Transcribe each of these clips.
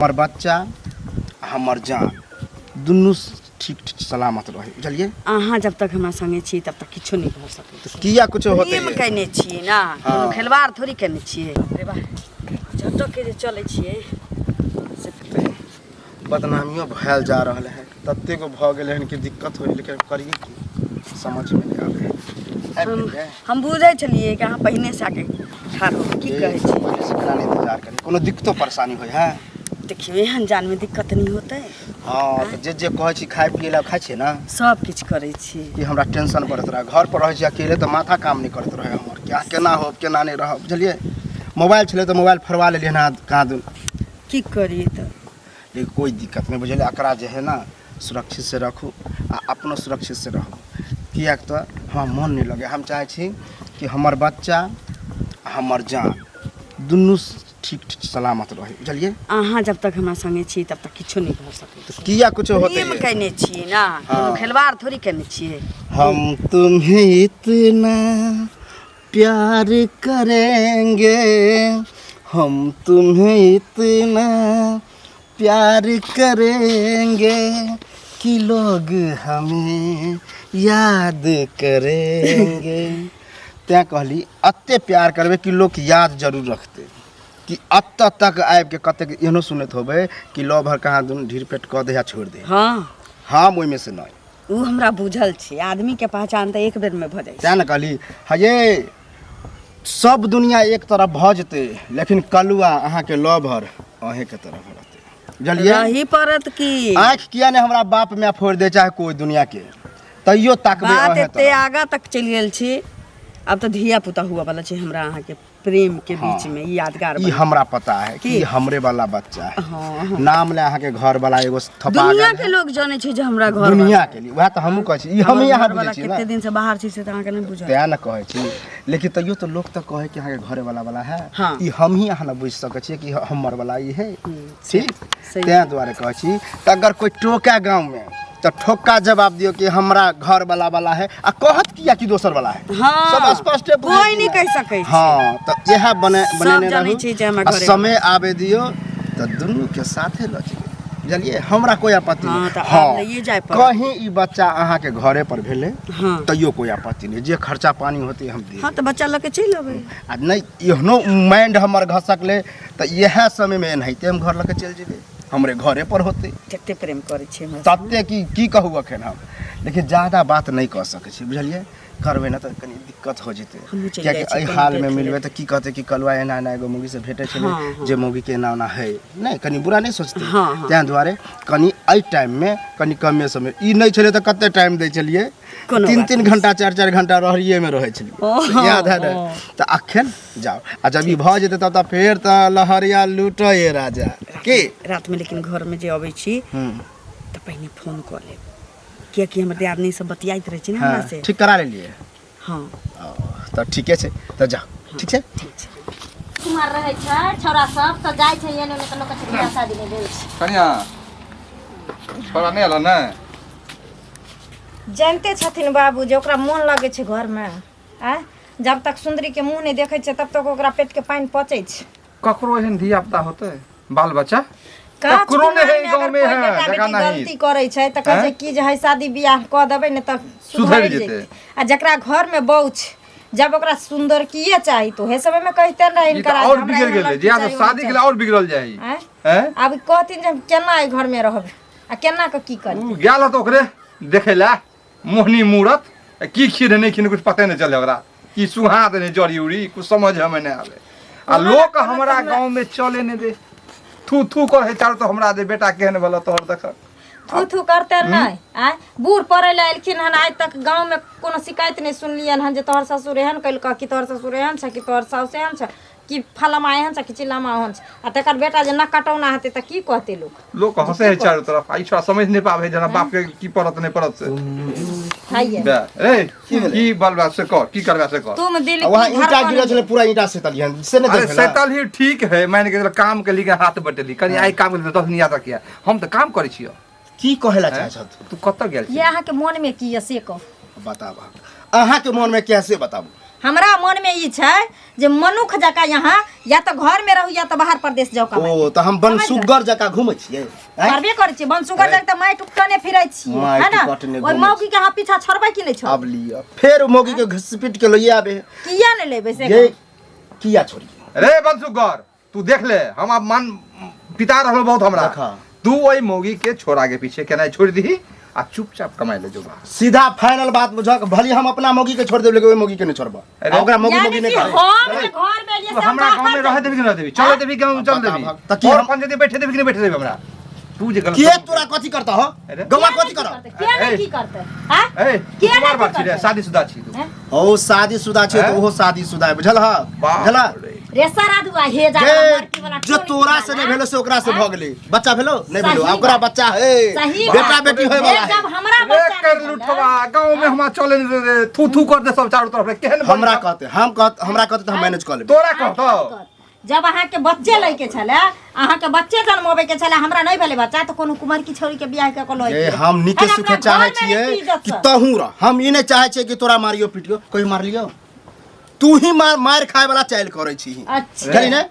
हमर बच्चा आ हमर जान दुनू ठीक सलामत रहे, बुझलियै? अहाँ जब तक हमरा संगे छी तब तक किछो नहि भऽ सकै छै। किया कुछो होतै? प्रेम केने छियै ना, कोनो खेलवाड़ थोड़ी केने छियै। रे बा, झटक के जे चलै छियै से बदनामियो भयल जा रहल है, ततेक भऽ गेलै हन कि दिक्कत होइ, लेकिन करिए की, समझमे नहि आबै है। आबि गेलियै? हम बुझै छलियै कि अहाँ पहिने से आके ठाढ़ हो। की कहै छी? पहिले से केना नहि इंतजार करी? कोनो दिक्कतो परेशानी होइ है? देखियौ, एहन जानमे दिक्कत नहि होतै। हँ, तऽ जे जे कहै छी खाय पियै लए, खाइ छियै ने? सब किछु करै छी। कि हमरा टेंशन बढ़ैत रहै, घर पर रहै छी अकेले तऽ माथा काम नहि करैत रहै हमर कि केना होब, केना नहि रहब, बुझलियै? मोबाइल छलै तऽ मोबाइल फड़वा लेलियै हन कहाँ दून। की करियै तऽ? लेकिन कोइ दिक्कत नहि, बुझलियै? एकरा जे है ने सुरक्षित से रखू आ अपनो सुरक्षित से रहू, किएक तऽ हमरा मन नहि लगैए। हम चाहै छी कि हमर बच्चा आ हमर जान दुनू ठीक सलामत रहे, बुझलियै? अहाँ जब तक हमरा संगे छी तब तक किछो नहि भऽ सकै छै। किया कुछो होतै? प्रेम केने छियै ना, कोनो खेलवाड़ थोड़ी केने छियै। हम तुम्हें इतना प्यार करेंगे, हम तुम्हें इतना प्यार करेंगे कि लोग हमें याद करेंगे। तैं कहली एते प्यार करबै कि लोक याद जरूर रखतै, कि एतऽ तक आबिके कतेक एहनो सुनैत होबै कि लव भर कहाँ दुनू ढीर पेट कऽ दे या छोड़ि दे। हम ओहिमे से नहि। ओ हमरा बुझल छै, आदमीके पहचान तऽ एक बेरमे भऽ जाइ छै। तैं ने कहली हे, सब दुनिया एक तरफ भऽ जेतै लेकिन कलुआ अहाँके लवर अहेँके तरफ रहतै, बुझलियै? रही पड़त की। आँखि किया नहि हमरा बाप माय फोड़ि दे चाहे कोइ दुनियाके, तैयो ताकबै बात अहेँ एते तरफ। आगाँ तक चलि गेल छी, आब तऽ धिया पुता हुअ वाला छै। हमरा अहाँके प्रेम के बीच में ई यादगार ई बन हमरा पता है कि की? ई हमरे वाला बच्चा है। हाँ। नाम ले अहाँके घर वाला एगो थपा दुनिया गेल के है। लोग जानै छै जे हमरा घर दुनिया के लिए वएह तऽ हमहूँ कहै छी, ई हम ही अहाँ घर बुझै वाला छियै ने कते दिन से बाहर छी से तऽ अहाँके नहि बुझल। तें ने कहै छी, लेकिन तैयो तऽ लोक तऽ कहै कि अहाँके घरे वाला वाला है। ई हम ही अहाँ ने बुझि सकै छियै कि हमर वाला ई है, ठीक? सही। तें दुआरे कहै छी तऽ अगर कोइ टोकै गाँवमे तऽ ठोक्का जवाब दियौ कि हमरा घर वाला वाला है, आ कहत किया कि दोसर वाला है। सब स्पष्टे बुझै कोई नहीं छै। कहि सकै छै। हँ, तऽ इएह बने सब बनेने जानै रहू छै जे हमरा आ घरे समय आबे दियौ तऽ दुनू के साथे लऽ जेबै, बुझलियै? हमरा कोइ आपत्ति हाँ, नहि। तऽ आब लैए जाय पड़त। कहीं ई बच्चा अहाँके घरे पर भेलै तैयो कोइ आपत्ति नहि, जे खर्चा पानी होतै हम देब। हाँ, तऽ बच्चा लऽ के चलि अबै। आ नहि एहनो माइंड हमर घसकलै तऽ इएह समयमे एनाहिते हम घर लऽ के चलि जेबै, हमरे घरे पर होतै। कते प्रेम करै छियै हमरा? तते कि की कहू अखन हम, लेकिन ज्यादा बात नहि कऽ सकै छी, बुझलियै? करबै ने तऽ कनि दिक्कत हो जेतै, हमहूँ चलि कियाकि जाइ छी एहि कोनो हालमे देख मिलबै लेब। तऽ की कहतै कि कलुआ एना एना एगो मौगीसँ भेटै छलै, हाँ। जे मौगीके एना ओना है नहि, कनि बुरा नहि सोचतै? हाँ। ताहि दुआरे कनि एहि टाइममे कनि कमे समय। ई नहि छलै तऽ कते टाइम दै छलियै? कोनो तीन बात तीन घंटा, चारि चारि घंटा रहरिएमे रहै छलियै, याद है ने? तऽ अखन जाउ, आ जब ई भऽ जेतै तब तऽ फेर तऽ लहरिया लूटऽ राजा की। रातिमे लेकिन घरमे जे अबै छी तऽ पहिने फोन कऽ लेब, कियाकि हमर दियादनी सब बतियाइत रहै छै ने हमरा से। ठीक करा लेलियै? हाँ। तऽ ठीके छै, तऽ जाउ, ठीक छै? ठीक छै। कुमार रहै छै छौड़ा सब तऽ जाइ छै एने ओने, तऽ लोक कहै छै बियाह शादी नहि भेल छै। कनिया, छोड़ा नहि एल ने? जानिते छथिन बाबू जे ओकरा मोन लगै छै घरमे। आँय, जब तक सुन्दरीके मुँह नहि देखै छै तब तक ओकरा पेटके पानि पचै छै। ककरो एहन धिया पुता होतै बाल बच्चा? काज ककरो नहि है कुमारमे गाँव अगर में कोइ है बेटा जगह बेटी नहीं गलती करै छै तऽ कहै छै हैं? कि जे है शादी बियाह कऽ देबै ने तऽ सुधरि सुधरि जेतै। जेतै। आ जकरा घरमे बहू छै, जब ओकरा सुन्दरकिए चाही तऽ उहे समयमे कहिते ने रहै ई हिनकर तऽ आज और हमरा बिगड़ एहन गेलै लड़की जिया चाही, से ओहन शादी के चाही। लिए और बिगड़ल जाइ। आँय? हैं? आब कहथिन जे हम केना एहि घरमे रहबै आ केना कऽ की करी। उ गेल हत ओकरे देखै लए मोहनी मूरत, आ की खीर नहि खीर कुछ पते नहि चले ओकरा, की सुहा देने जड़ी उड़ी कुछ समझ हमें नहि आवे। आ कोनो लोक ने कोनो हमरा तऽ गाँव में चले नहि दे, थू थू करे चारू तो हमरा दे बेटा केहन भेल तोहर देख। थू थू करते नहि। आँय, बूढ़ पढ़ै लए एलखिन हन, आइ तक गाँवमे कोनो शिकायत नहि सुनलियनि हन जे तोहर ससुर एहन केलकऽ, कि तोहर ससुर एहन छ, कि तोहर साउस एहन छ, कि फलामा एहन छ, कि चिल्लामा ओहन छ। आ तकर बेटा जे नक कटौना हेतै तऽ की कहतै लोक? लोक हंसे है चारू तरफ, आ ई छोरा समझ नहीं पावे जना बाप के की पड़त नहीं पड़त से। हाइये। बे रे, की बलबा से कर, की करबा से कर। तुम दिल आ वहाँ की ईंटा धड़कन गिरल छलै, पूरा ईंटा सेतलियै से नहि अरे देखल? सैतल ही ठीक है, मान के चलो काम के लिए हाथ बटेली कनी, आइ काम के लिए 10 दिन याद रखिया, हम तऽ काम करै छियो। की कहै लए चाहै छथि? तू कतऽ गेल ये अहाँके मोनमे की यऽ से कहू। बताब, अहाँके मोनमे क्या से बताबू। हमरा मन में ई छै जे मनुख जकाँ यहाँ या तऽ घर में रहू या तऽ बाहर परदेश जाउ कमाइ ओ तऽ हम बनसुगर जकाँ घूमै छियै आँय? करबे करै छियै बनसुगर जकाँ तऽ माटि उपटने फिरै छियै माटि है ना उपटने ओहि घूमै मौगी के अहाँ पीछा छोड़बै कि नहि छोड़बै आब लिअ फेर ओ मौगी के घसपीट के लइए आबे किया नहि लेबै से ये किया छोड़िए रे बंसुगर तू देख ले हम अब मान पिता रहलो बहुत हमरा देखा। तू ओहि मौगी के छोड़ा के पीछे केना छोड़ दही आ चुपचाप कमाई ले जो बाहर सीधा फाइनल बात बुझक भली हम अपना मौगी के छोड़ देब लेकिन ओहि मौगी के नहीं छोड़ब अरे। आ ओकरा मौगी यानी मौगी नहीं कि कहब हम जे घर में एलियै तू से हम हमरा गांव में बाहर रहे देबी कि ना देबी चल देबी गांव चल बता देबी भाग। त की और हम- पंचायती बैठे देबी कि नहीं बैठे देबी हमरा तू जे गलत के काम तोरा कथी करता हो अरे। गवा किया कथी नहि कर करतै? किया नहि ए। की करतै आँय? ए किया कुमार नहि बात छी रे करतै? शादीशुदा छी तू हैं? ओ शादीशुदा छै हैं? तऽ ओहो शादीशुदा है बुझल ह बाप बुझल रे। रे सारा दुआ हे जा जे लड़की वाला जे टोन तोरा की से नहीं वाला। भेलो से ओकरा से भऽ गेलै बच्चा भेलो नहीं भेलो सही आ ओकरा बात। बच्चा है सही बेटा बात। बेटी होय रे वाला है जब हमरा रे बच्चा कर नहि लुठवा गांव में हमरा चले नहीं दे रे थू थू कर दे सब चारों तरफ रे केहन हमरा कहते हम कहत हमरा कहते तऽ हम मैनेज कऽ लेबै तोरा कहतो जब अहाँके बच्चे लैके छलै अहाँके बच्चे जन्मोबै के छलै हमरा नहि भेलै बच्चा तऽ कोनो कुमार की छोरी के बियाह कऽ के लऽ ए हम नीके सुखे चाहे छियै कि तहूँ रह हम ई नहि चाहे छियै कि तोरा मारियो पीटियो कोई मारलियो तू ही मार मार खाए वाला चाइल करै छी अच्छा बुझली ने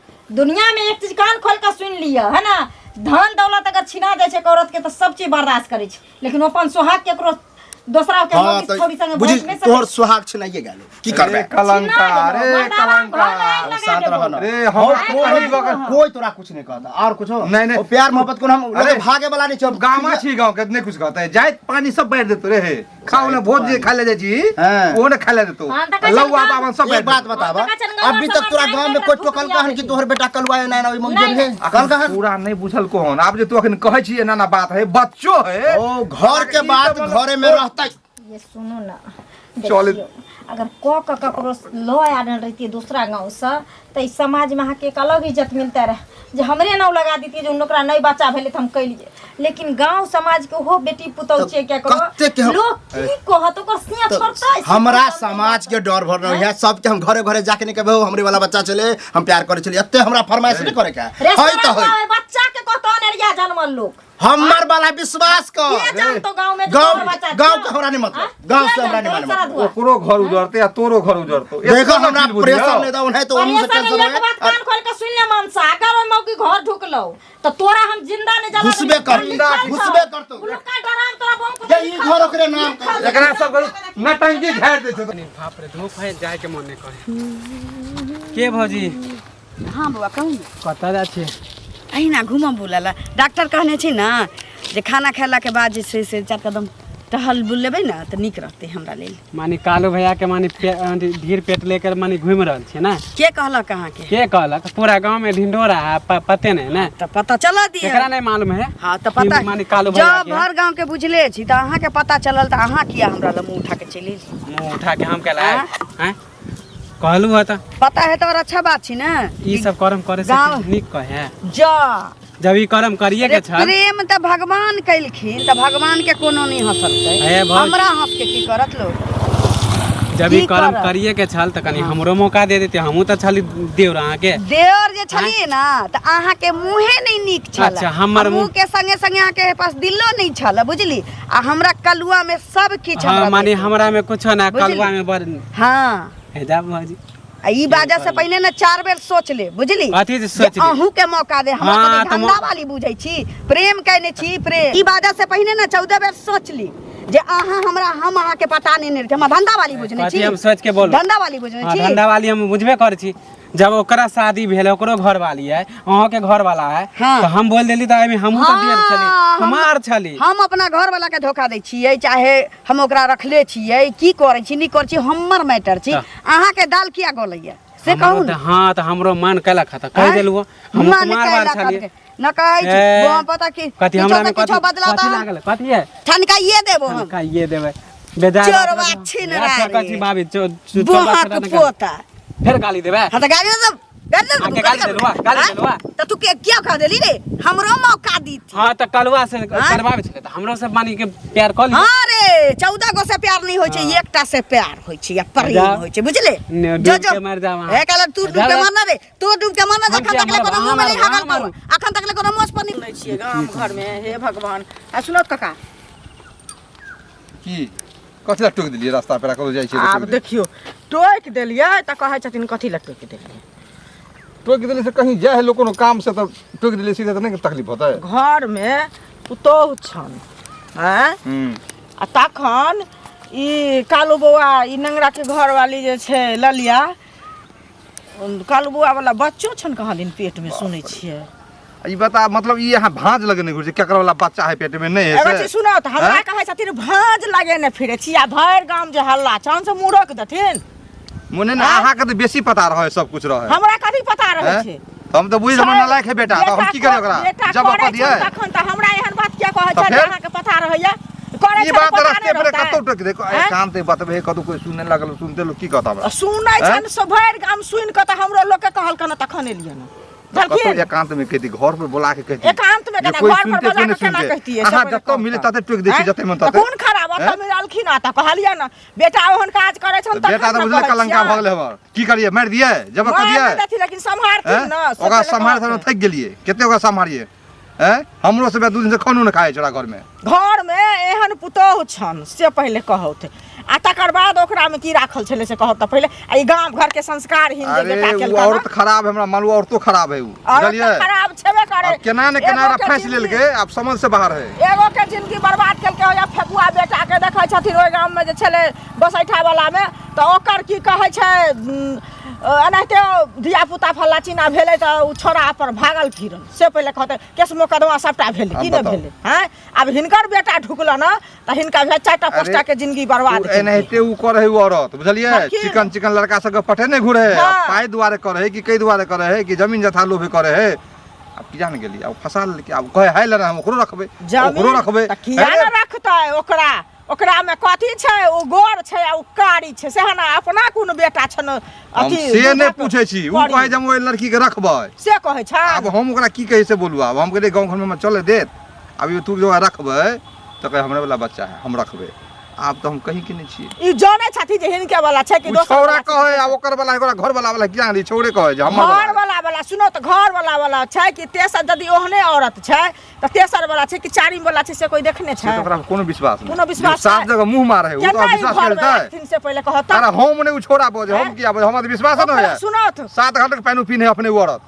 दुनिया में एक चीज कान खोल के सुन लिअ है ना धन दौलत अगर छिना जाइ छै औरत के तऽ सब चीज बर्दाश्त करै छै लेकिन अपन सोहाग केकरो दोसरा के हाँ मौगी तऽ छौरी संगे बुझी बैठ नहि सकै तोहर सुहाग छिनाइए गेलो की रे करबै कलंका छिना रे गेलो, मर्दाना घर कलंका में आगि लगा शांत देबो। रह ना रे हमरा कोई कहीं बगल कोई तोरा कुछ नहीं कहता और कुछ हो नहीं, नहीं। ओ प्यार मोहब्बत को हम अरे, अरे भागे वाला नहीं छो गामा छी गांव के नहीं कुछ कहते जाइत पानी सब बैठ देतो रे हे खाओ ना भोज जे खा ले जाइ छी हाँ। ओहो ने खा ले देतो हाँ, तऽ कहै छै लौआ गाम- बाबा सब एक बैठ बात देतो। बताबा हम तऽ कहै छन अभी तक तोरा गांव में कोई टोकल कहन कि तोहर बेटा कलुआ है ना ओइ मंग नहीं, है कल कहन पूरा नहीं बुझल कोन आब जे तू अखन कहै छी एना ना बात है बच्चो है ओ घर के ई बात तऽ मतलब- घरे में रहतै ये सुनू ना चल। देखियौ अगर कऽ कऽ ककरो लऽ आनल रहितियै दूसरा गाँवसँ तऽ ई समाजमे अहाँके एक अलग इज्जत मिलते रहे जे हमरे नाम लगा दितियै जे ओकरा नहि बच्चा भेलै तऽ हम कैलियै लेकिन गाँव समाजके ओहो बेटी पुतहु छियै केकरो कतेक के हम- लोक की कहत ओकर सिया तऽ छोड़तै हमरा समाज के डर भर रहे है सबके हम घरे घरे जाके नहीं कहबे हमरे वाला बच्चा चले हम प्यार करे चले एते हमरा फरमाइश नहीं करे के है रे है तऽ है बच्चा के कहतो अनरिया जनमल लोक हमर वाला विश्वास कर के जानतो गाँव में जे गाँव तोहर बच्चा गाँव छौ? के हमरा नहीं मतलब आँ? गाँव के से हमरा नहीं जानतो माने सारा मतलब दुआ? ओकरो घर उजरते आ तोरो घर उजरतो देखो हमरा प्रेशर नहीं दो नहीं तो उन्हीं से परेशान टेंशन एक बात कान खोल के सुन ले मनसा अगर ओइ मौकी घर ढुकलौ त तोरा हम जिंदा नहीं जला घुसबे करतौ, घुसबे करतौ। का डराम तोरा बम को ये ई घर ओकरे नाम कर। एकरा सब नटंकी झाड़ दे छौ बाप रे धूप है जाए के मन नहीं करे के भौजी हाँ बौआ कहू ने कतऽ जाइ छियै अहिना घूमऽ बुलऽ लए डॉक्टर कहने छै ने जे खाना खेलाके बाद जे छै से चारि कदम टहल बुल लेबै ने तऽ नीक रहतै हमरा लेल माने कालू भैया के माने ढीर पेट लेकर माने घूमि रहल छियै ने के कहलक अहाँके के कहलक पूरा गांव में ढिंढोरा है पते नहीं ने तऽ पता चलऽ दिअ केकरा नहीं मालूम है हाँ तऽ पता कि माने कालू भैया जब के भर गाँव के बुझले छी तऽ अहाँके पता चलल तऽ अहाँ किया हमरा लग मुँह उठा के चलि एली मुंह उठा के हम कहला हैं कहलू है तऽ पता है तऽ और अच्छा बात छी ने ई सब कर्म करे से गाँव- नीक कहे जा जब ई कर्म करिए के अरे छल प्रेम तऽ भगवान कैलखिन तऽ भगवान के कोनो नहीं हंसलकै हे भौजी। हमरा हंस के की करत लोग जब ई की कर्म करब? करिए के छल तऽ कनी हमरो मौका दे देते हमहूँ तऽ छली देवर अहाँके देवर जे छलिए ना तऽ अहाँके मुँहे नहीं नीक छल अच्छा, हमर मुँह के संगे संगे अहाँके पास दिलो नहीं छल बुझली आ हमरा कलुआ में सब किछु हाँ हमरा माने भेटल। हमरा में कुछो ना बुझली? कलुआ में बड़ हाँ हे जा भौजी आ ई बाजा से पहले ना चार बेर सोच ले बुझली कथी जे सोच जे ले? अहूँ के मौका दे हमरा हाँ, कभी तऽ धंधा वाली बुझै छी प्रेम कैने छी प्रेम ई बाजा से पहिने ना 14 बेर सोच ली जे अहाँ हमरा हम अहाँ के पता नहीं नहीं हमरा धंधा वाली बुझने कथी छी हम सोच के बोलू धंधा वाली बुझने हाँ छी धंधा वाली हम बुझबे कर छी जब ओकरा शादी भेल ओकरो घर वाली है अहाँ के घर वाला है हाँ। तो हम बोल देली तऽ एहिमे हमहूँ तऽ दियर छली हाँ, हमार छली हम अपना घर वाला के धोखा दै छियै चाहे हम ओकरा रखले छियै की करै छी नहीं करै छी हमर मैटर छी तऽ। अहाँ के दाल किया गलैया से हमरो कहू तऽ ने हाँ तऽ हमरो मन केलक हँ तऽ कहि आँय? देलू हम मन कुमार बार कैलक छलियै हँ, न कहै छी ए, बौआ पता की कथी किछो हमरा से में किछो कथी बदला कथी तऽ लागल कथी है ठनकाइए देबो हम ठनकाइए देबै बेजाय बात चोरवा ना- छिनरा यार, रे। कथी बाबी चोरवा बोहा छिनरा के नहि पोता फेर गाली देबै हाँ तऽ गाली दे गाली दे आके गाली देलुआ, गाली देलुआ। तऽ तू के किया कह देली रे हमरो मौका दी थी हाँ तऽ कलुआ से करबाबै छलै तऽ हमरो सब मानी के प्यार कऽ लिअ हाँ रे 14 गो से प्यार नहीं होइ छै एकटा से प्यार होइ छै या प्रेम जा। होइ छै बुझले ने, जो डूब जो के मर जाब अहाँ। ए कहला तू डूब जा के जा। मरना रे तू डूब के मरना हम अखन किया तक ले मरब? कोनो मुंह में अहाँ नहीं मरब, हगल अहाँ पाऊ अखन तक ले कोनो मोछ पर नहीं छियै गाम घरमे हे भगवान आ सुनत काका की कथी लए टोकि देलियै रास्ता पेरा कतौ जाइ छियै तऽ आब टोकि देलियै। देखियौ टोकि देलियै तऽ कहै छथिन कथी लए टोकि देलियै टोकि देलियै से कहीं जाइ है लोक कोनो काम से तऽ टोकि देलियै सीधे तऽ नहि तकलीफ होतै घरमे पुतोहु छनि आँय हूँ आ तखन ई कालू बौआ ई नंगराके घरवाली जे छै ललिया कालू बौआ वाला बच्चो छनि कहाँ दिन पेटमे सुनै छियै ई बता मतलब ई अहाँ भाँज लगेने घुरै छी केकर वाला बच्चा है पेट में नहीं है एगो से? चीज सुनऽ तऽ हमरा आँय? कहै छथिन भाँज लगेने फिरै छी आ भरि गाम जे हल्ला छनि से मूड़क देथिन मुने ने आँय? अहाँके तऽ बेसी पता रहै सब कुछ रहै हमरा कथी पता रहै आँय? छै तऽ हम तऽ बुझि हमर नालायक है बेटा तऽ हम की करी ओकरा बेटा जब करै अपन दियै छनि तखन तऽ हमरा एहन बात किया कहै तऽ छनि फेर? अहाँके पता रहैया करै ई छनि बात पता रास्ते नहि पर रहतै? कतौ टोकि दे आँय? कान ते बतबे कतौ कोई सुनने लागल सुनते लोग की कहता हमरा सुनै आँय? छनि से भरि गाम सुनि कऽ तऽ हमरो लोकके कहलकन तखन एलियन कतौ बुझलखिन एकांत में कहती घर पर बुला के कहती एकांत में जे केना कोई घर पर सुनते बजा कोई के नहीं केना सुनते कहतियै से अहाँ पहिले जतऽ कहू मिले तऽ। तते टोकि दै छी आँय? जते मन तऽ तते कोन खराब ओतऽ आँय? मिललखिन आ तऽ कहलियै ने बेटा ओहन काज करै छन तऽ बेटा तऽ बुझले कलंका भऽ गेलै हमर की करियै मारि दियै जब कऽ दियै मारि देथिन लेकिन सम्हारथिन आँय? ने से ओकरा पहिले सम्हार कहथिन। थाकि गेलियै कते ओकरा सम्हारियै आँय हमरो सब दू दिन से खानो नहि खाइ छोरा घरमे घरमे एहन पुतोहु छन से पहिले कहौथ आ तकर बाद ओकरामे की राखल छलै से कहौथ तऽ पहिले आ ई गाम घरके संस्कारहीन जे अरे बेटा ओ केलकन औरत खराब है हमरा मालूम औरतो खराब है उ औरत बुझलियै तऽ खराब छेबे करे अब केना ने केना एगो के फैस जिंदगी- लेलकै आब समझ से बाहर है एगो के जिंदगी बर्बाद केलकै ओहि फेकुआ बेटा के देखै छथिन ओहि गाममे जे छलै बसैठा वालामे तऽ ओकर की कहै छै एनाहिते धिया पुता फल्ला चिन्ना भेलै तऽ ओ छोड़ा पर भागल फिरल से पहिले कहतै केस मोकदमा सबटा भेलै आब की नहि बताउ। भेलै हँ आब हिनकर बेटा ढुकल ने तऽ हिनका भेल चारिटा अरे, पाँचटा के जिंदगी बर्बाद उ केलकै। एनाहिते उ करे है उ औरत बुझलियै हकीन। चिकन चिकन लड़का सबके पटेने घुरे है हाँ। पाइ दुआरे करे है कि कै दुआरे करे है कि जमीन जथा लोभे करे है आब की जान गेली आब फंसा लेलकै आब कहे है लेना हम ओकरो रखबै ओकरो रखबै तऽ किया अरे, ने रखतै ओकरा ओकरा में कथी छै ओ गोर छै आ ओ कारी छै सएह ने अपना कोनो बेटा छै ने हम अथी से नहि दूधक पूछै छी उ परी। कहै जे हम ओहि लड़की के रखबै से कहै छै आब हम ओकरा की कहै से बोलू आब हम कहलियै गाँव घरमे हमरा चले देत आब ई तू जे ओकरा रखबै तऽ कहै हमरे वाला बच्चा है हम रखबै आब तऽ हम कहीं के नहि छियै ई जानै छथिन जे हिनके वाला छै कि उ दोसर छौड़ा वाला छै। कहै आ ओकर वाला ओकरा घर वाला वाला किया नहीं छौड़े कहै जे हमर घर वाला वाला वाला सुनो तऽ घर वाला वाला छै कि तेसर यदि ओहने औरत छै तऽ तेसर वाला छै कि चारिम वाला छै से कोई देखने से छै तऽ ओकरा पर कोनो विश्वास नहि कोनो विश्वास जे सात नहि। जगह मुंह मारे है उ केना तऽ ई विश्वास घर में करतै राखथिन से पहिले कहत अरे हम नहि उ छौड़ा बजे हम किया बजे हमरा तऽ विश्वास नहि ओकरा होइए सुनत 7 घंटे के पानि पीने अपने उ औरत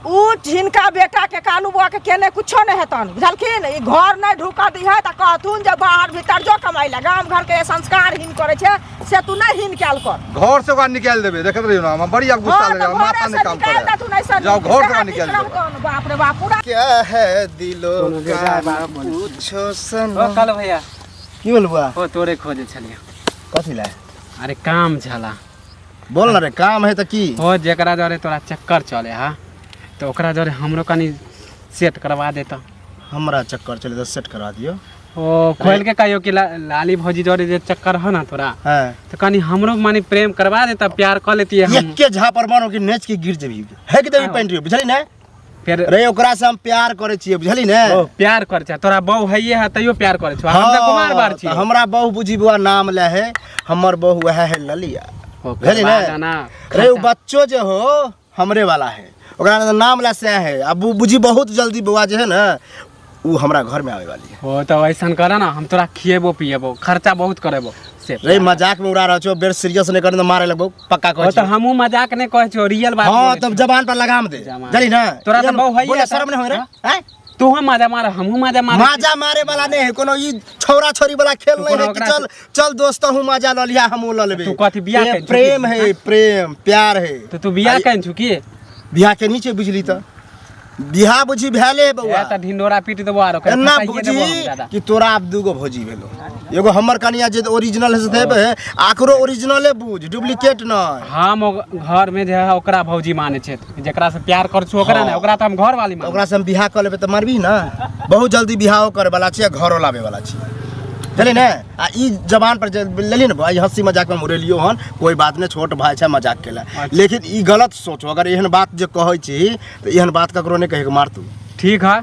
उ जिनका बेटा के कालू बुआ के केने कुछो नहीं हेतन बुझलखिन ई घर नहीं ढुका दिहे तऽ कहथुन जे बाहर भीतर जो कमाइ ला गाम घर के संस्कार हीन करे छै से तू नहीं हीन कैल कर घर से ओकरा निकालि देबै देखैत रहियौ ने हमरा बड़ी आब गुस्सा हाँ, लगैए तऽ माथा घरे नहि से काम निकालि करे देथुन ऐसन जाओ नीक, घर से सेहा ओकरा नीक निकालि देबै रहतन, बाप रे बाप पूरा क्या है दिलो कोनो का बेजाय ना बात बोलै छी। पूछो ओ सनम कल भैया की बोल बुआ ओ तोरे खोजे छलियै कथी ला अरे काम छला बोल ना रे काम है तऽ की हो जेकरा जरे तोरा चक्कर चले हा तऽ ओकरा जरे हमरो कनी सेट करवा देता हमरा चक्कर चले तऽ सेट करवा दियो ओ खोल के कहियो कि लाली भौजी जरे जे चक्कर हो ना तोरा हाँ तो कनी हमरो मानी प्रेम करवा देता प्यार कर लेती हम एके झापर मारो कि नेच के गिर जेबी है कि देबी पैंट बुझली ने फिर रे ओकरा से हम प्यार करे छियै बुझली ने ओ प्यार कर छा तोरा बहु हइये है तैयो प्यार करे छो हम तऽ कुमार बार छी तऽ हमरा बहु बुझी बुआ नाम ले है हमर बहु वएह है ललिया ओ, बुझली करवा ने देना। रे उ बच्चो जे हो हमरे वाला है ओकरा नाम ला से है अब उ बुझी बहुत जल्दी बौआ जे है ना उ हमरा घर में आवे वाली है ओ तो ऐसन कर ना हम तोरा खिएबो पिएबो खर्चा बहुत करेबो से रे मजाक में उड़ा रहल छो बेर सीरियस नहीं करे तो मारे लगबो पक्का ओ कहै तो छी हमहूँ मजाक नहीं कहै छियो रियल बात हां बोलै तब छियौ। जबान पर लगाम दे जबान। जानी ना तोरा तऽ बहु हइये बोले तऽ। शर्म नहीं होय रे हैं तूहो मजा मार हमहूँ मजा मार माजा मारे वाला नहीं है कोनो ई छौरा छोरी वाला खेल तू नहीं कोनो है कि ओकरा चल चल दोस्त हूँ मजा ल लिया हमहूँ ल लेबे तू कथी बियाह ये केने छी? प्रेम है प्रेम प्यार है तो तू बियाह केने छु की बियाह के नीचे बुझली तऽ बियाह बुझी भेले है बौआ ए तऽ ढिंढोरा पीट देबो आरो कहीं एना फसाइए देबो हम बुझी ज्यादा। कि तोरा आब दूगो भौजी भेलो एगो हमर कनिया जे ओरिजिनल है से देबे आकरो ओरिजिनले बुझ डुप्लीकेट न हम घर में जे है ओकरा भौजी माने छै जेकरा से प्यार कर छु ओकरा हाँ। ने ओकरा तऽ हम घर वाली माने ओकरा से हम बियाह कऽ लेबै तऽ मारबी ना बहुत जल्दी बियाहो करे वाला छियै घरो लाबे वाला छियै बुझलियै ने आ ई जबान पर जे लेलियै ने भाई हंसी मजाक में उड़ेलियो हन कोई बात नहीं छोट भाई छै मजाक केला लेकिन ई गलत सोचो अगर एहन बात जे कहै छी तऽ एहन बात ककरो नहि कहे के मारतू ठीक है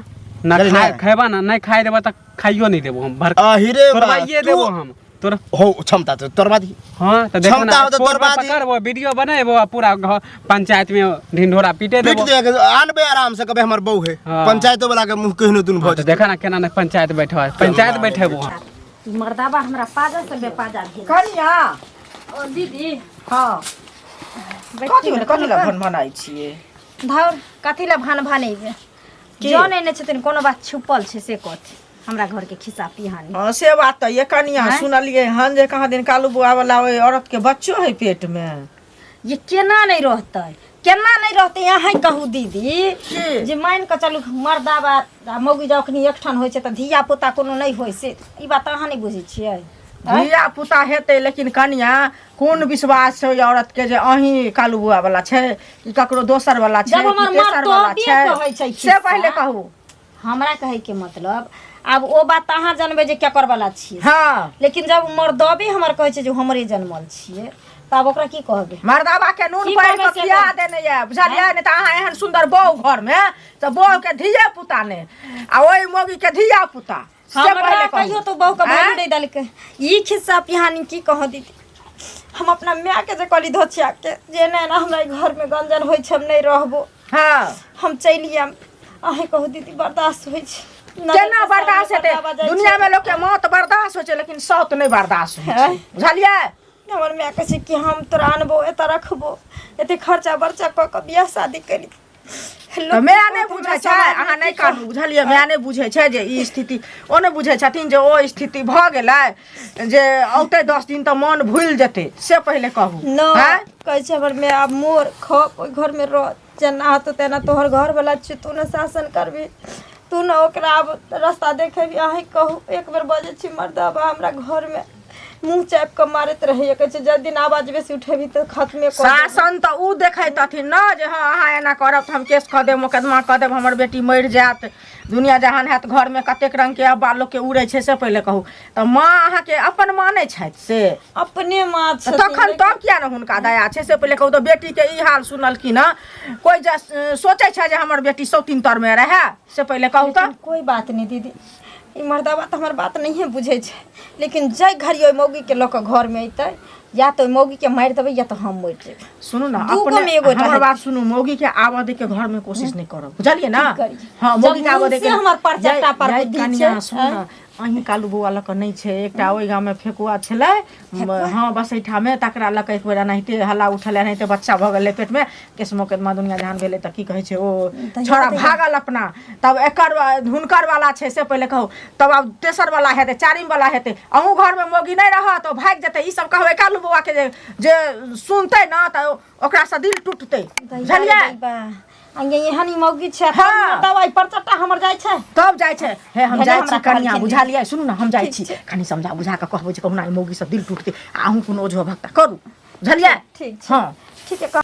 ना बुझलियै खाए ने? खेबा ना नहीं खाए देबा तऽ खाइयो नहीं देबो हम भर अहिरे बा, तोड़वाइए तू- देबो हम तोर हो क्षमता तो तोड़वा दी हाँ तो देखो क्षमता ना हो तो फोन पर तोड़वा दी। पकड़बो वीडियो बनेबो आ पूरा घर पंचायत में ढिंढोरा पीटे पीट देबो दे के आनबे आराम से कबे हमर बहू है हाँ। पंचायतो वाला के मुंह केहनो दुन हाँ, भऽ तो देखा ना केना ना पंचायत बैठो है पंचायत बैठेबो हम। ई मर्दाबा हमरा पाजा से बेपाजा भेल। कनिया। ओ दीदी। हँ, कथी भेलै? कथी लए भन भनाइ छियै? धौर, कथी लए भान भानेबै? जन एने छथिन, कोनो बात छुपल छै से कथी हमरा घर के खिस्सा पिहानी। हँ, से बात तऽ ये कनिया, सुनलियै हन जे कहाँ दिन कालू बुआ वाला ओहि औरत के बच्चो है पेट मे। ये केना नहीं रहतै, केना नहीं रहतै? अहाँ कहू दीदी, जे मान कऽ चलू मर्दाबा आ मौगी जखनी एकठाम होइ छै तऽ धिया पुता कोनो नहि होइ से ई बात अहाँ नहि बुझै छियै? धिया पुता हेतै, लेकिन कनिया, कोन विश्वास छै ओहि औरत के जे अहीं कालू बुआ वाला छै कि ककरो दोसर वाला छै जब कि हमर तेसर वाला मर्दबे छै कहै छै से खिस्सा। पहिले कहू। हमरा कहै के मतलब, आब ओ बात तऽ अहाँ जानबै जे केकर वाला छियै। हँ। लेकिन जब मर्दबे हमर कहै छै जे हमरे जनमल छियै, तऽ आब ओकरा की कहबै? मर्दाबा के नून की पड़ि कहबै कऽ से खिया कहू? देने यऽ, बुझलियै? नहि तऽ अहाँ एहन सुन्दर बहु घर मे तऽ बहु के धिये पुता नहि आ ओहि मौगी के धिया पुता से हमरा पहिले कहू। कहियो तो बहू के आँय? वैल्यू नहीं देलकै। ई खिस्सा पिहानी की कहूँ दीदी, हम अपना माय के जे कहली धोछिया के जे एना एना हमरा ई घर में गंजन होइ छै, हम नहीं रहबो, हँ, हम चलि आयब। अहें कहू दीदी, बर्दाश्त होइ छै? नजर केना के सामने बर्दाश्त हेतै? बर्दावा जाइ छै। दुनिया मे लोक के मौत बर्दाश्त होइ छै, लेकिन सौत नहि बर्दाश्त होइ छै। आँय? बुझलियै? हमर माय कहै छै कि हम तोरा अनबो, एतऽ रखबो, एते खर्चा बर्चा कऽ कऽ बियाह शादी करी। तऽ माय नहि बुझै छै, अहाँ नहि कानू, बुझलियै? माय नहि बुझै छै जे ई स्थिति, ओ नहि बुझै छथिन जे ओ स्थिति भऽ गेलै जे औतै 10 दिन तऽ मन भूलि जेतै, से पहिले कहू। न आँय? कहै छै हमर माय, आब मोर खप ओहि घरमे रह, जेना हेतौ तेना, तोहर घरवला छियौ, तू ने शासन करबी, तू ने ओकरा आब रास्ता देखेबी। अहीं कहू, एक बेर बजै छी मर्दबा हमरा घरमे मुँह चापि कऽ मारैत रहैया, कहै छै जाहि दिन आवाज बेसी उठेबी तऽ खत्मे कऽ देबौ। शासन तऽ ओ देखैतथिन ने जे हँ, अहाँ एना करब तऽ हम केस कऽ देब, मोकदमा कऽ देब, हमर बेटी मरि जायत, दुनिया जहान हैत, घरमे कतेक रङ्गके अब्बा लोकके उड़ै छै, से पहिले कहू तऽ। माँ अहाँके अपन माँ नहि छथि से? अपने माँ तऽ छथिन। तखन तब किया ने हुनका दया छै, से पहिले कहू तऽ। बेटीके ई हाल सुनलखिन हँ, कोइ जे सोचै छै जे हमर बेटी सौतीन तरमे रहए, से पहिले कहू तऽ। लेकिन कोइ बात नहि दीदी, ई मर्दाबा तऽ हमर बात नहिए बुझै छै, लेकिन जाहि घड़ी ओहि मौगीके लऽ कऽ घरमे अयतै, या तऽ ओहि मौगीके मारि देबै या तऽ हम मरि जेबै। सुनू ने। दूगो अपने मे एगोटा हमर हेतै। बात सुनू, मौगी के आबऽ दे के घर में कोशिश नहीं करब, बुझलियै ना? की करियै? हाँ, मौगी के जब आबऽ दे मुँह के से हमर परचट्टा पर यै बुद्धि कनिया, छै, सुनू ने, अहीं कालू बौआ लऽ कऽ नहि छै, एकटा ओहि गाममे फेकुआ छलै, हँ, बसैठामे, तकरा लऽ कऽ एक बेर एनाहिते हल्ला उठल, एनाहिते बच्चा भऽ गेलै पेटमे, केस मोकदमा दुनिया जहान भेलै, तऽ की कहै छै, ओ छौड़ा भागल अपना। तब एकर हुनकर वाला छै, से पहिले कहू। तब आब तेसर वाला हेतै, चारिम वाला हेतै, अहूँ घरमे मौगी नहि रहत, ओ भागि जेतै। ई सब कहबै कालू बौआके जे जे सुनतै ने तऽ ओकरासँ दिल टूटतै, बुझलियै? एहन ई मौगी छै। हाँ। दवाई पर चट्टा हमर जाइ छै। तब जाइ छै। हे, हम भेलै जाइ छी हमरा कनिया, कहलखिन। बुझलियै? सुनू ने, हम जाइ ठीक छी। छै। कनि समझा बुझा कऽ कहबै जे कहुना ई मौगी सब दिल टूटतै, आ अहूँ कोनो ओझो भक्ता करू, बुझलियै? ठीक छै। हँ। ठीक है, कह।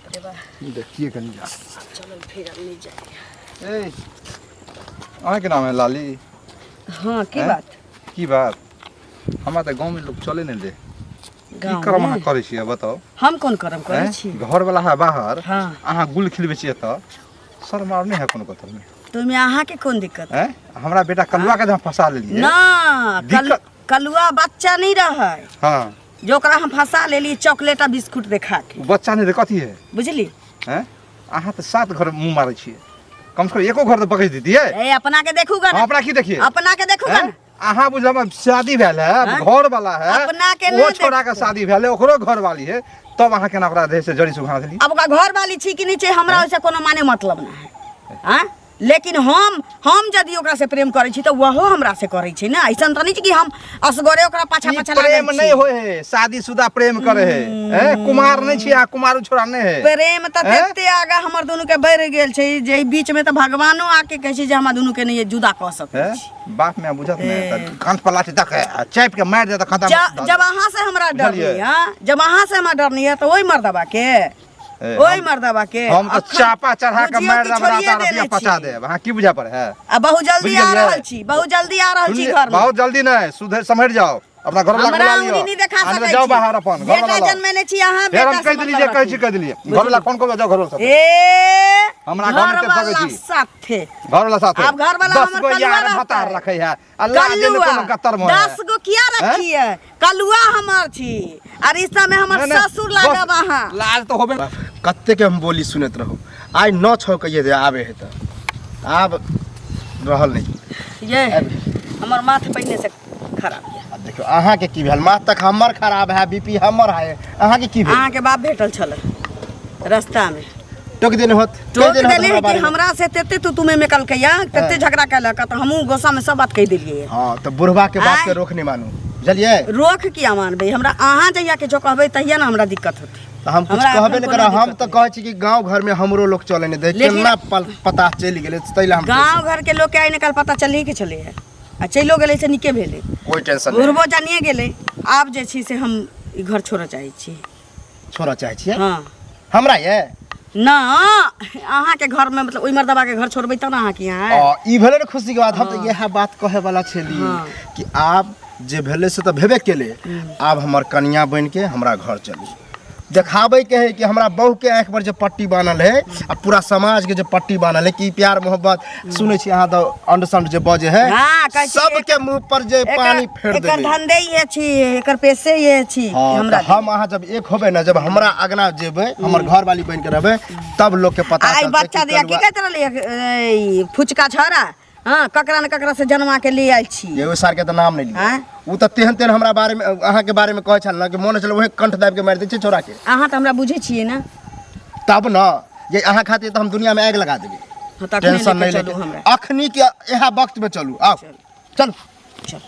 देखिए कनी जा ए, अहाँके नाम है लाली? हाँ, की हैं? बात? की बात, हमरा तऽ गाँवमे लोक चले नहि दे। की गाँव करम मे? अहाँ करै छियै, बताउ। हम कोन करम करै हैं? छी? घर वाला है बाहर। हाँ। अहाँ गुल खिलबै छियै तऽ शर्म आर नहि है कोनो कतरमे? तो ओहिमे अहाँके कोन दिक्कत? हैं? हमरा बेटा कलुआ के जे फंसा लेलियै। ना, कल, कलुआ बच्चा नहीं रहै। हाँ। जो ओकरा हम फंसा लेली चॉकलेट आ बिस्कुट देखा के। ओ बच्चा नहि तऽ कथी है? बुझली? हैं? अहाँ तऽ सात घर मुँह मारै छियै, कम से कम एको घर तऽ बकैस दितियै। ए, अपना के देखू गा हम ना। अपना की देखिए? अपना के देखू गा हैं? ना। अहाँ बुझल हमर शादी भेल है, हैं? घर वाला है। अपना के ओ नहि छोड़ा के देखतै। शादी भेल है, ओकरो घर वाली है, तब अहाँ केना ओकरा देह से जड़ी सुखा देली? अब ओकरा घर वाली छी कि नहि छै, हमरा ओहिसँ कोनो माने मतलब नहि है। आँय, लेकिन हम यदि ओकरा से प्रेम करै छी तऽ ओहो हमरा से करै छै ने। ऐसन तऽ नहि छै कि हम असगरे ओकरा पाछा ई पाछा प्रेम लागल नहीं छी। होए है, शादीशुदा प्रेम करे है। ए, कुमार नहीं छी, कुमार छोड़ा नहीं है। प्रेम तऽ हैं? तते आगा हमर दुनू के बढ़ि गेल छै जे ई बीच में तऽ भगवानो आके कहै छै जे हमरा दुनू के नहि जुदा कऽ सकै हैं? छी। बाप में बुझत नहीं तऽ कांध पर लाठी दक आ चापि के मारि दे तऽ खत्म। जब अहाँ से हमरा डर बुझलियै? नहीं है, जब अहाँ से हमरा डर नहीं है, तऽ ओहि मर्दबा के ए, ओहि मर्दबा के हम तऽ अखन चापा चढ़ा के बुझियौ मारि कि देब, छोड़िए राता देने रुपया पचा छी। देब। अहाँ की बुझा पड़े है? आ बहुत जल्दी बुझि आ गेलियै? रहल छी, बहुत जल्दी आ रहल छी सुनलियै? घर में। बहुत जल्दी नहीं, सुधर समझ जाओ, अपना घर वाला हमरा बुला लियो। अंगुरी नहीं देखा आने सकै जाओ छी। बाहर अपन घर बेटा वाला लाओ। जन्मेने छी अहाँ, फेर हम बेटा कहि से देली जे मतलब कहै छी रखू। कहि देलियै। घर वाला फोन करू, जाओ घर वाला साथे। ए, हमरा घर में घर ते सकै वाला छी। साथे। घर वाला साथे। आब घर वाला 10 हमर गो कलुआ यार रहतै। भतार रखै है आ लाजे ने कलुआ कोनो गत्तर में है। 10 गो किया रखिए? कलुआ हमर छी आ रिश्ता में हमर नहीं, नहीं, ससुर लागब बस, अहाँ। लाज तो होबे। कतेक हम बोली सुनैत रहू, आइ 9 6 कहिए दे आबे है तऽ आब रहल नहीं। ये हमर माथ पहिने से खराब यऽ। आ देखियौ अहाँके की भेल, माथ तक हमर खराब है, बीपी हमर है, अहाँके की भेल? अहाँके बाप भेटल छलै रस्तामे। टोक देने होत, कहि टोक देने होत देने हमरा है कि बारेमे। हमरा से तेते तू तुमे में कलकैया, तेते झगड़ा केलक, तऽ हमहूँ गुस्सामे सब बात कहि देलियै। हँ तऽ बुढ़वा के बात के आँय? रोक नहि मानू, बुझलियै? रोक किया मानबै? हमरा अहाँ जहिया किछो कहबै तहिया ने हमरा दिक्कत होतै। तऽ हम कुछ हमरा कहबे एखन नहि कोनो करब। हम दिक्कत तऽ कहै छी कि गाँव घर में हमरो लोक चले नहि दै, लेकिन- केना पता चलि गेलै ताहि लए हम गाँव घर के लोग के आइ निकाल पता चलही के छलै है, आ चलियो गेलै से नीके भेलै। कोई टेंशन नहि। बुढ़बो जानिए गेलै। आब जे छी से हम ई घर छोड़ऽ चाहै छी। छोड़ऽ चाहै छियै? हँ। हमरा ये न अहाँके घरमे, मतलब ओहि मर्दबाके घर छोड़बै तब ने अहाँके यहाँ आयब। आ, ई भेलै ने खुशी के बात। हम तऽ इएह बात कहै वाला छली हाँ। कि आब जे भेलै से तऽ भेबे केलै, आब हमर कनिया बनि के हमरा घर चली, देखाबै के है कि हमरा बहू के आँखि पर जे पट्टी बान्हल है आ पूरा समाज के जे पट्टी बान्हल है कि प्यार मोहब्बत सुनै छी अहाँ तऽ अंड संड जे बजे है, हाँ, कहै छी सबके मुंह पर जे पानी फेर एकर देबै। धंधे इहे छी, एकर पेशे इहे छी। हाँ, हमरा तऽ हम अहाँ जब एक होबै ने, जब हमरा अगना जेबै, हमर घर वाली बनि के रहबै, तब लोग के पता आइ चलतै बच्चा कि दिया की कलुआ- कहैत रहलै, फुचका छौड़ा, हाँ, ककरा ने ककरा से जन्मा के ले आयल छी। ये ओहि सार के तऽ नाम नहि लिअ। आँय? ओ तऽ तेहन तेहन हमरा बारे में, अहाँ के बारे में कहै छल ने कि मोन छल वही कंठ दाबि के मारि दै छै छौड़ा के। अहाँ तऽ हमरा बुझै छियै ने। तब न ये अहाँ खातिर तऽ हम दुनिया में आगि लगा देबै। हाँ, तऽ अखने टेंशन लेके नहीं चलू लेके हमरा। अखनी के इएह वक्त में चलू, आउ चलू। चल।